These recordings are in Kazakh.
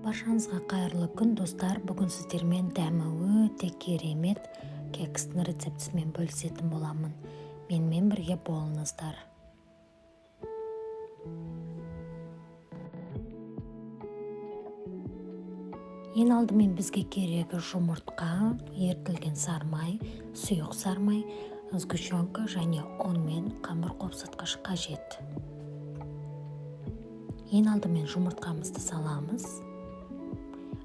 Баршаңызға қайырлы күн, достар. Бүгін сіздермен дәмі өте керемет кекстің рецептісімен бөлісетін боламын. Менімен бірге болыңыздар. Ең алдымен бізге керегі жұмыртқа, ерітілген сарымай, сұйық сарымай, сгущенка және ұн мен қамыр қопсытқыш қажет. Ең алдымен жұмыртқамызды саламыз.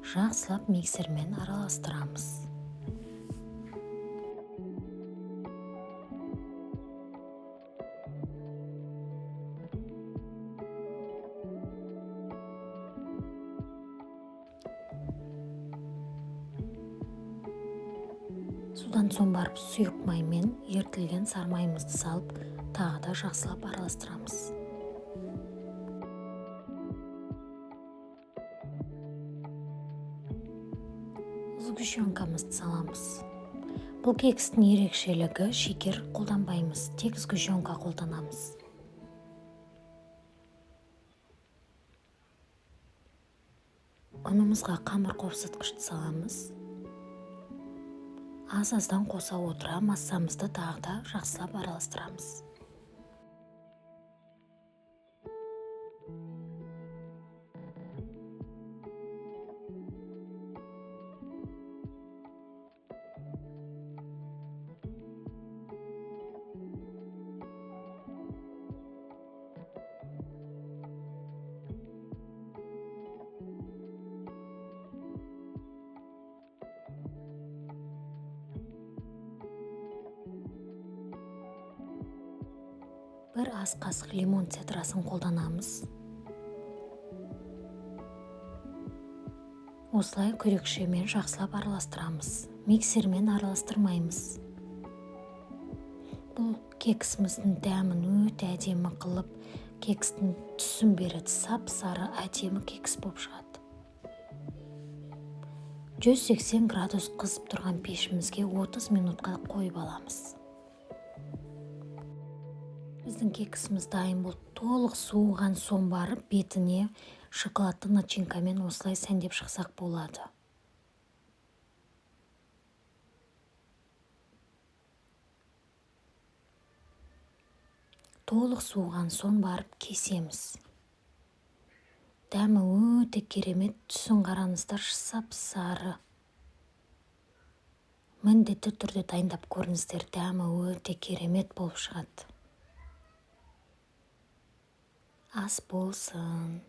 Жақсылап миксермен араластырамыз. Содан соң барып сұйық маймен ерітілген сарымайымызды салып, тағы да жақсылап араластырамыз. Сгущенкамызды саламыз. Бұл кекстің ерекшелігі шекер қолданбаймыз, тек сгущенка қолданамыз. Ұнымызға қамыр қопсытқышты саламыз. Аз-аздан қоса отыра массамызды тағы да жақсылап араластырамыз. Бір ас қасық лимон цедрасын қолданамыз. Осылай күрекшемен жақсылап араластырамыз. Миксермен араластырмаймыз. Бұл кексіміздің дәмін өте әдемі қылып, кекстің түсін береді. Сап-сары әдемі кекс болып шығады. 180 градус қызып тұрған пешімізге 30 минутқа қойып аламыз. Біздің кексіміз дайын болды. Толық суыған соң барып бетіне шоколадты начинкамен осылай сәндеп шықсақ болады. Толық суыған соң барып кесеміз. Дәмі өте керемет, түсін қараңыздар, сап-сары. Міндетті түрде дайындап көріңіздер, дәмі өте керемет болып шығады. Ас болсын.